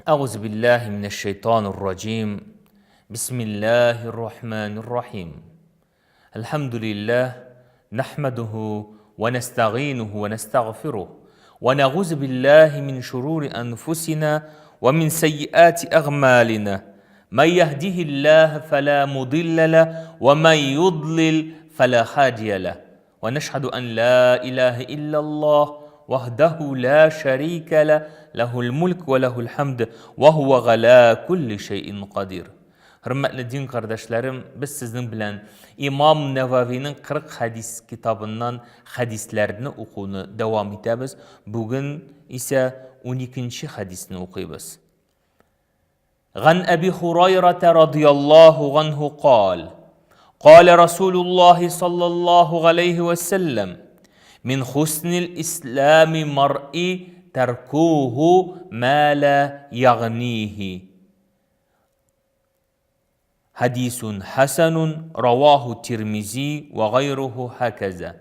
Әгъузу биллаһи минәш шайтанир раҗим. Бисмиллаһир рахманир рахим. Әлхәмдүлиллаһ, нахмадуху ва настагыйнуху ва настагъфирух. Ва нагъузу биллаһи мин шурури анфусина ва мин сайyiати агъмалина. Ман яһдиһиллаһ фала мудилла ла ва ман юдлил фала хадия ла. ونشهد أن لا إله إلا الله وحده لا شريك له له الملك وله الحمد وهو على كل شيء قدير. Хөрмәтле дин кардәшләрем, без сезнең белән Имам Нәвавиның 40 хәдис китабыннан хәдисләрне укуны дәвам итәбез. Бүген исә 12 хәдисне укыйбыз. Ган Әби Хурайрата радияллаһу ганһу кал. Калә Расулуллаһи саллаллаһу галәйһи вә сәлләм, Мин хуснил ислами мар'i тәркуху ма ла ягнихи. Хәдисун хәсәнун раваху Тирмизи вә гайруху хәкәзә.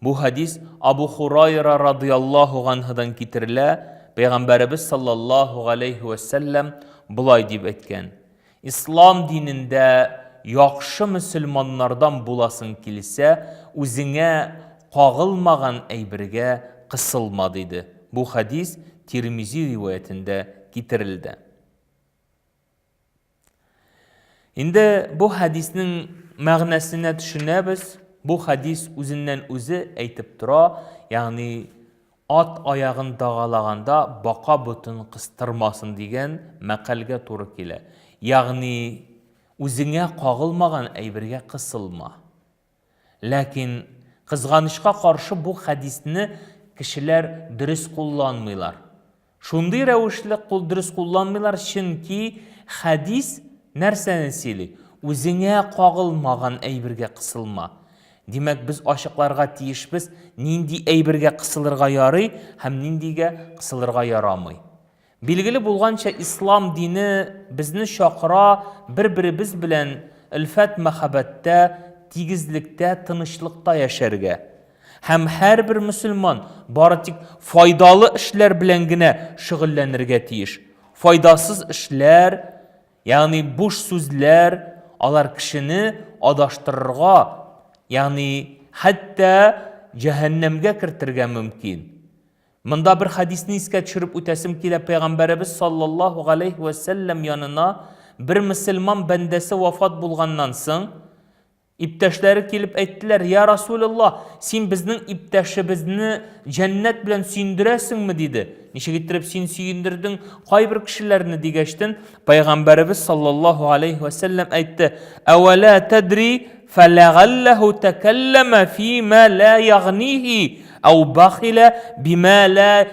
Бу хәдис Абу Хурайра радыяллаһу ганһудан китерелә, Пәйгамбәребез саллаллаһу галәйһи вә сәлләм болай дип әйткән: Ислам динендә яхшы мөселманнардан буласың килсә, үзеңә кагылмаган әйбергә кысылма, диде. Бу хәдис Тирмизи риваятендә китерелде. Инде бу хәдиснең мәгънәсенә төшенәбез. Бу хәдис үзеннән үзе әйтеп тора, ягъни ат аягын дагалаганда бака ботын кыстырмасын дигән мәкальгә туры килә. Ягъни үзеңә кагылмаган әйбергә кысылма. Ләкин, кызганычка каршы, бу хәдисне кешеләр дөрес кулланмыйлар. Шундый рәвешле кул дөрес кулланмыйлар, чөнки хәдис нәрсәне сөйли? Үзеңә кагылмаган әйбергә кысылма. Димәк, без ачыкларга тиешбез, нинди әйбергә кысылырга ярый һәм ниндигә кысылырга ярамый. Билгеле булганча, ислам дине безне чакыра бер-беребез белән өлфәт-мәхәббәттә, тигезлектә, тынычлыкта яшәргә. Һәм һәрбер мөселман бары тик файдалы эшләр белән генә шөгыльләнергә тиеш. Файдасыз эшләр, ягъни буш сүзләр, алар кешене адаштырырга, ягъни хәтта җәһәннәмгә кертергә мөмкин. Монда бер хәдисне искә төшереп үтәсем килә, Пәйгамбәребез саллаллаһу галәйһи вә сәлләм янына бер мөселман бәндәсе вафат булганнан соң, иптәшләре килеп әйттеләр, Я Расулуллаһ, син безнең иптәшебезне җәннәт белән сөендерәсеңме? диде. Ничек иттереп син сөендердең кайбер кешеләрне дигәчтен, Пәйгамбәребез саллаллаһу галәйһи вә сәлләм әйтте, Әвәлә тәдри фәләгалләһу тәкәлләмә фимә лә ягнихи Әу бахилә бима ла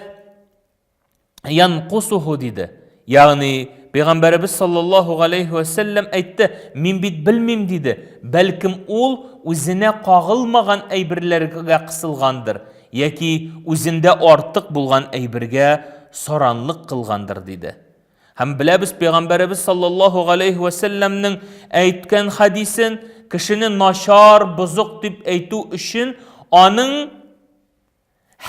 янкусуху диде. Ягъни Пәйгамбәребез саллаллаһу галәйһи вә сәлләм әйтте, мин бит белмим диде. Бәлкем ул үзенә кагылмаган әйберләргә кысылгандыр яки үзендә артык булган әйбергә саранлык кылгандыр диде. Һәм беләбез Пәйгамбәребез саллаллаһу галәйһи вә сәлләмнең әйткән хәдисен, кешене начар, бозык дип әйтү өчен аның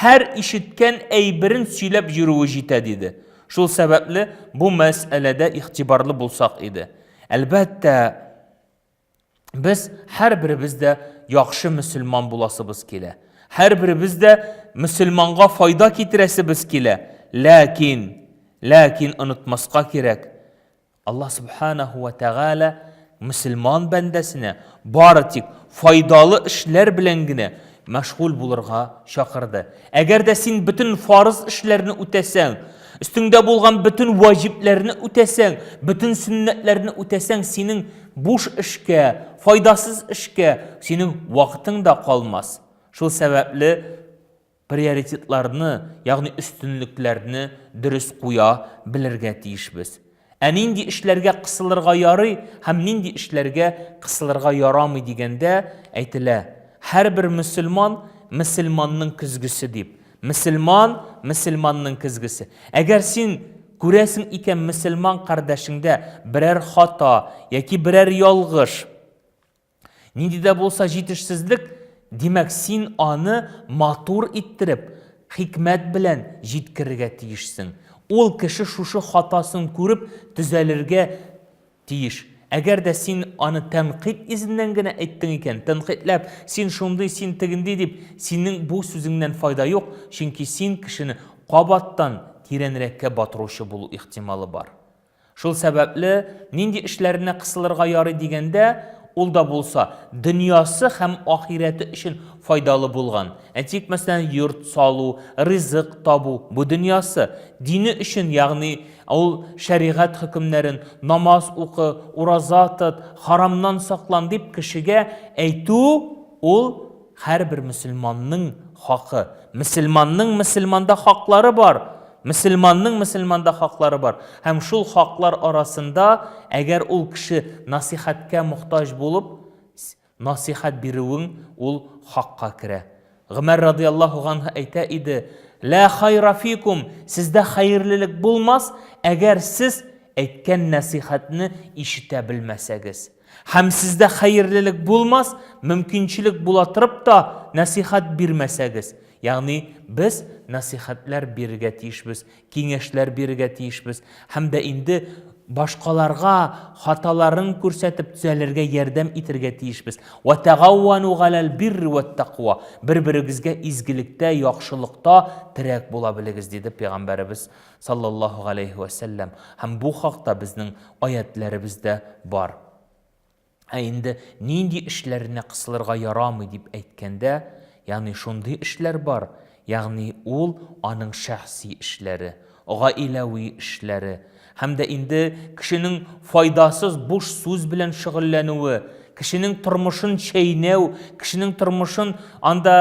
һәр ишеткән әйберен сөйләп йөрүе җитә диде. Шул сәбәпле бу мәсьәләдә игътибарлы булсак иде. Әлбәттә, Без һәрберебез дә яхшы мөселман буласыбыз килә. Һәрберебез дә мөселманга файда китерәсебез килә. Ләкин, ләкин онытмаска кирәк. Аллаһ субханаху ва тәгалә мөселман бәндәсенә бары тик файдалы эшләр белән генә мәшгуль булырга чакырды. Әгәр дә син бөтен фарыз эшләрне үтәсәң, өстеңдә булган бөтен ваҗибләрне үтәсәң, бөтен сөннәтләрне үтәсәң, синең буш эшкә, файдасыз эшкә синең вакытың да калмас. Шул сәбәпле приоритетларны, ягъни өстенлекләрне дөрес куя белергә тиешбез. Ә нинди эшләргә кысылырга ярый һәм нинди эшләргә кысылырга ярамый дигәндә әйтелә, һәрбер мөселман мөселманның көзгесе дип. Мөселман, мөселманның көзгесе. Әгәр син күрәсең икән мөселман кардәшеңдә берәр хата яки берәр ялгыш, Нинди дә булса җитешсезлек, димәк, син аны матур иттереп, хикмәт белән җиткерергә тиешсең. Ул кеше шушы хатасын күреп төзәлергә тиеш. Әгәр дә син аны тәнкыйть йөзеннән генә әйттең икән, тәнкыйтьләп, син шундый, син тегенди дип, синең бу сүзеңнән файда юк, чөнки син кешене кабаттан тирәнрәккә батыручы булу ихтималы бар. Шул сәбәпле, нинди эшләренә кысылырга ярый дигәндә, ул да булса, дөньясы һәм ахирәте өчен файдалы булган. Әйтик, мәсәлән, йорт салу, ризык табу, бу дөньясы. Дине өчен, ягъни ул шәригать хөкемнәрен, намаз укы, ураза тот, харамнан саклан дип кешегә әйтү, ул һәрбер мөселманның хакы. Мөселманның мөселманда хаклары бар. Мөселманның мөселманда хаклары бар. Һәм шул хаклар арасында, әгәр ул кеше насыйхәткә мохтаҗ булып, насыйхәт бирүең ул хакка керә. Гомәр радыяллаһу ганһу әйтә иде, Лә хайра фикум, сездә хәерлелек булмас, әгәр сез әйткән нәсыйхәтне ишетә белмәсәгез. Һәм сездә хәерлелек булмас, мөмкинчелек була торып та нәсыйхәт бирмәсәгез. Ягъни без нәсыйхәтләр бирергә тиешбез, киңәшләр бирергә тиешбез һәм дә инде башкаларга хаталарын күрсәтеп төзәлергә ярдәм итергә тиешбез. Ва тагаввану галәл бирри вәт таква. Бер-берегезгә изгелектә, яхшылыкта терәк була белегез, диде пәйгамбәребез саллаллаһу галәйһи вә сәлләм. Һәм бу хакта безнең аятьләребездә бар. Ә инде нинди эшләренә кысылырга ярамый дип әйткәндә, ягъни шундый эшләр бар, ягъни ул аның шәхси эшләре, гаиләви эшләре һәм дә инде кешенең файдасыз буш сүз белән шөгыльләнүе, кешенең тормышын чәйнәү, кешенең тормышын анда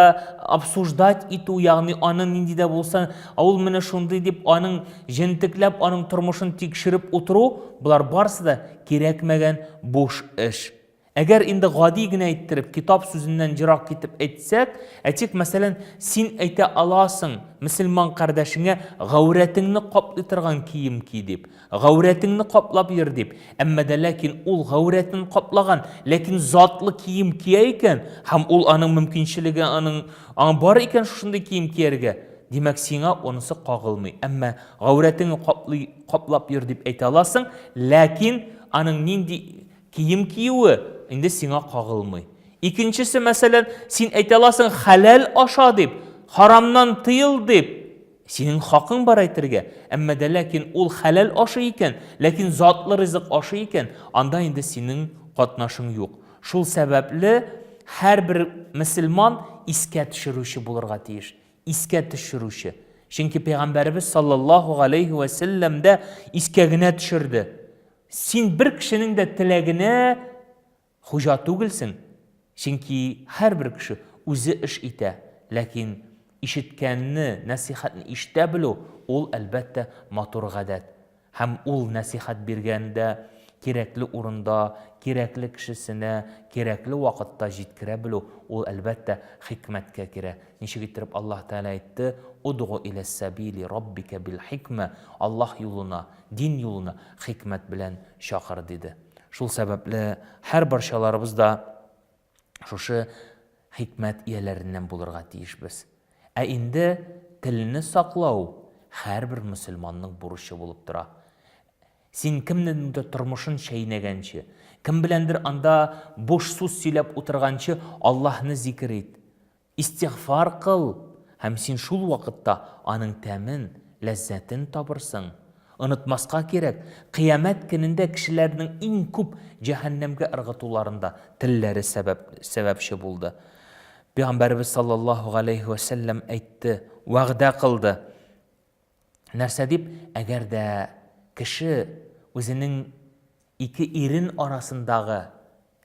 обсуждать итү, ягъни аны нинди дә булса, ул менә шундый дип аның җентекләп аның тормышын тикшереп утыру, болар барысы да кирәкмәгән буш эш. Әгәр инде гади генә иттереп, китап сүзеннән ерак китеп әйтсәк, әйтик, мәсәлән, син әйтә аласың мөселман кардәшеңә гаурәтеңне каплый торган кием ки дип, гаурәтеңне каплап йөр дип. Әмма дә ләкин ул гаурәтен каплаган, ләкин затлы кием кия икән, һәм ул аның мөмкинчелеге аның, аның бар икән шушындый кием кияргә, димәк, сиңа онысы кагылмый. Әмма гаурәтеңне каплый Каплап йөр дип әйтә аласың, ләкин аның нинди кием киюе инде сиңа кагылмый. Икенчесе, мәсәлән, син әйтә аласың хәләл аша дип, харамнан тыел дип. Синең хакың бар әйтергә. Әмма дә ләкин ул хәләл ашый икән, ләкин затлы ризык ашый икән, анда инде синең катнашың юк. Шул сәбәпле һәрбер мөселман искә төшерүче булырга тиеш. Искә төшерүче. Чөнки пәйгамбәребез саллаллаһу галәйһи вә сәлләм дә искә генә төшерде. Син бер кешенең дә теләгенә хуҗа түгелсең, чөнки һәрбер кеше үзе эш итә, ләкин ишеткәнне, нәсыйхәтне ишетә белү, ул, әлбәттә, матур гадәт. Һәм ул нәсыйхәт биргәндә кирәкле урында, кирәкле кешесенә, кирәкле вакытта җиткерә белү, ул, әлбәттә, хикмәткә керә. Ничек иттереп Аллаһ Тәгалә әйтте, Удгу иләс-сәбили раббикә бил-хикмә, Аллаһ юлына, дин юлына хикмәт белән чакыр, диде. Шул сәбәпле һәр барчаларыбыз да шушы хикмәт ияләреннән булырга тиешбез. Ә инде телне саклау һәрбер мөселманның бурычы булып тора. Син кемнеңдер тормышын чәйнәгәнче, кем беләндер анда буш сүз сөйләп утырганчы, Аллаһны зикер ит. Истигъфар кыл, һәм син шул вакытта аның тәмен, ләззәтен табырсың. Онытмаска кирәк, кыямәт көнендә кешеләрнең иң күп җәһәннәмгә ыргытуларында телләре сәбәп, сәбәпче булды. Пәйгамбәребез саллаллаһу галәйһи вә сәлләм әйтте, вәгъдә кылды. Нәрсә дип? Әгәр дә кеше үзенең ике ирен арасындагы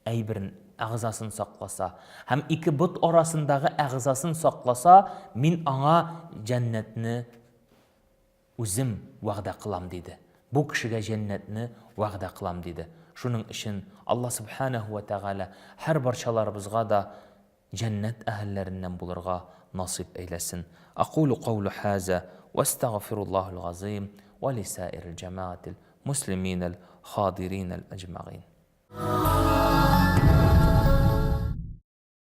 әйберен, әгъзасын сакласа һәм ике бот арасындагы әгъзасын сакласа, мин аңа җәннәтне үзем вәгъдә кылам, диде. Бу кешегә җәннәтне вәгъдә кылам, диде. Шуның өчен Алла Сүбхәнәһү вә Тәгалә һәр барчаларыбызга да җәннәт әһелләреннән булырга насыйп әйләсен. Акулу каулу хаза вә астагфируллаһул газыйм вә лисаирил җәмәгатил муслиминәл хадиринәл әҗмәгыйн.